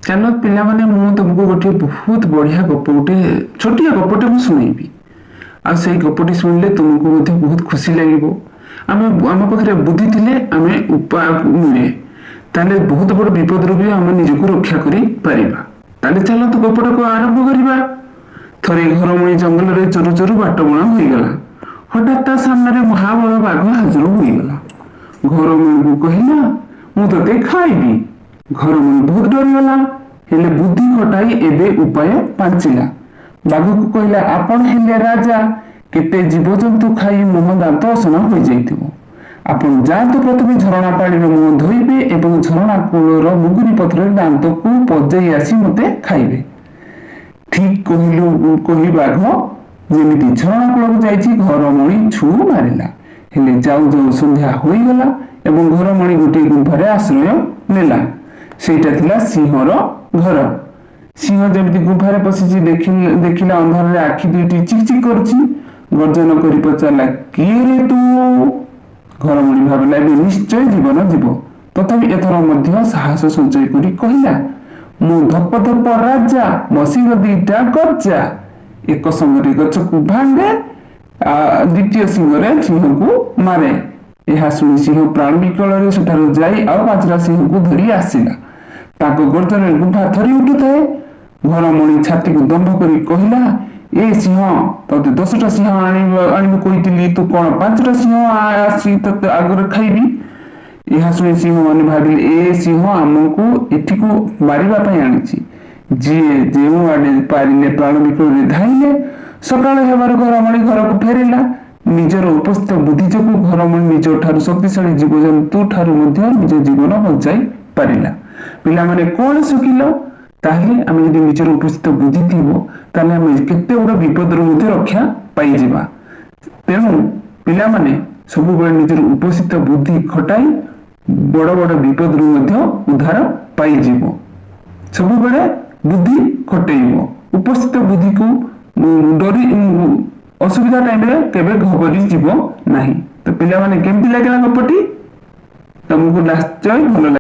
ଚାଲ ପିଲାମାନେ, ମୁଁ ତୁମକୁ ଗୋଟିଏ ବହୁତ ବଢ଼ିଆ ଗପ, ଗୋଟେ ଛୋଟିଆ ଗପଟେ ମୁଁ ଶୁଣେଇବି। ଆଉ ସେଇ ଗପଟି ଶୁଣିଲେ ତୁମକୁ ମଧ୍ୟ ବହୁତ ଖୁସି ଲାଗିବ। ଆମେ ଆମ ପାଖରେ ବୁଦ୍ଧି ଥିଲେ ଆମେ ଉପାୟ ମିଳେ, ତାହେଲେ ବହୁତ ବଡ଼ ବିପଦରୁ ବି ଆମେ ନିଜକୁ ରକ୍ଷା କରିପାରିବା। ତାହେଲେ ଚାଲନ୍ତୁ ଗପଟାକୁ ଆରମ୍ଭ କରିବା। ଥରେ ଘରମଣି ଜଙ୍ଗଲରେ ଚରୁ ଚରୁ ବାଟବଣା ହୋଇଗଲା। ହଠାତ୍ ତା ସାମ୍ନାରେ ମହାବଳ ବାଘ ହାଜର ହୋଇଗଲା। ଘରମଣିକୁ କହିଲା, ମୁଁ ତତେ ଖାଇବି। ଘରମଣି ବହୁତ ଡରିଗଲା, ହେଲେ ବୁଦ୍ଧି ଖଟାଇ ଏବେ ଉପାୟ ପାଞ୍ଚିଲା। ବାଘକୁ କହିଲା, ଆପଣ ହେଲେ ରାଜା, କେତେ ଜୀବଜନ୍ତୁ ଖାଇ ମୁହଁ ଦାନ୍ତ ଅସନା ହୋଇଯାଇଥିବ। ଆପଣ ଯାଆନ୍ତୁ, ପ୍ରଥମେ ଝରଣା ପାଣିରେ ମୁହଁ ଧୋଇବେ ଏବଂ ଝରଣା କୂଳର ମୁଗୁନି ପଥରରେ ଦାନ୍ତକୁ ପଜେଇ ଆସି ମତେ ଖାଇବେ। ଠିକ କହିଲୁ କହି ବାଘ ଯେମିତି ଝରଣା କୂଳକୁ ଯାଇଛି, ଘରମଣି ଛୁ ମାରିଲା। ହେଲେ ଯାଉ ଯାଉ ସନ୍ଧ୍ୟା ହୋଇଗଲା ଏବଂ ଘରମଣି ଗୋଟିଏ ଗୁମ୍ଫାରେ ଆଶ୍ରୟ ନେଲା। ସେଇଟା ଥିଲା ସିଂହର ଘର। ସିଂହ ଯେମିତି ଗୁମ୍ଫାରେ ପଶିଛି, ଦେଖିଲା ଅନ୍ଧାରରେ ଆଖି ଦୁଇଟି ଚିକ୍ ଚିକ୍ କରୁଛି। ଗର୍ଜନ କରି ପଚାରିଲା, କିଏ ରେ ତୁ? ଘରମଣି ଭାବିଲା ଏବେ ନିଶ୍ଚୟ ଜୀବନ ଯିବ। ତଥାପି ଏଥର ମଧ୍ୟ ସାହସ ସଞ୍ଚୟ କରି କହିଲା, ମୁଁ ଧପ ଧପ ରାଜା, ମୋ ସିଂହ ଦିଟା ଗଜା, ଏକ ସଙ୍ଗରେ ଗଛକୁ ଭାଙ୍ଗେ, ଦ୍ୱିତୀୟ ସିଂହରେ ସିଂହକୁ ମାରେ। ଏହା ଶୁଣି ସିଂହ ପ୍ରାଣ ବିକଳରେ ସେଠାରୁ ଯାଇ ଆଉ 5ଟା ସିଂହକୁ ଧରି ଆସିଲା। ତାଙ୍କ ଗର୍ଜନରେ ଗୁମ୍ଫା ଥରି ଉଠୁଥାଏ। ଘରମଣି ଛାତିକୁ ଦମ୍ଭ କରି କହିଲା, ଏ ସିଂହ, ତତେ 10ଟା ସିଂହ ଆଣିବୁ କହିଥିଲି, ତୁ କଣ 5ଟା ସିଂହ ଆସି ତତେ ଆଗରେ ଖାଇବି? ଏହା ଶୁଣି ସିଂହ ମାନେ ଭାବିଲେ, ଏ ସିଂହ ଆମକୁ ଏଠିକୁ ମାରିବା ପାଇଁ ଆଣିଛି। ଯିଏ ଯେଉଁ ଆଡେ ପାରିଲେ ପ୍ରାଣ ବିକଳରେ ଧାଇଁଲେ। ସକାଳ ହେବାରୁ ଘରମଣି ଘରକୁ ଫେରିଲା। ନିଜର ଉପସ୍ଥିତ ବୁଦ୍ଧି ଯୋଗୁଁ ଘରମଣି ନିଜ ଠାରୁ ଶକ୍ତିଶାଳୀ ଜୀବଜନ୍ତୁ ଠାରୁ ମଧ୍ୟ ନିଜ ଜୀବନ ବଞ୍ଚାଇ ପାରିଲା। ପିଲାମାନେ, କଣ ଶିଖିଲ? ତାହେଲେ ଆମେ ଯଦି ନିଜର ଉପସ୍ଥିତ ବୁଦ୍ଧି ଥିବ, ତାହେଲେ ଆମେ କେତେ ବଡ ବିପଦରୁ ମଧ୍ୟ ରକ୍ଷା ପାଇଯିବା। ତେଣୁ ପିଲାମାନେ, ସବୁବେଳେ ନିଜର ଉପସ୍ଥିତ ବୁଦ୍ଧି ଖଟାଇ ବଡ ବଡ ବିପଦରୁ ମଧ୍ୟ ଉଦ୍ଧାର ପାଇଯିବ। ସବୁବେଳେ ବୁଦ୍ଧି ଖଟେଇବ। ଉପସ୍ଥିତ ବୁଦ୍ଧିକୁ ଡରି ଅସୁବିଧା ଟାଇମରେ କେବେ ଘବରି ଯିବ ନାହିଁ। ତ ପିଲାମାନେ, କେମିତି ଲାଗିଲା ଗପଟି? ତମକୁ ନିଶ୍ଚୟ ଭଲ ଲାଗିବ।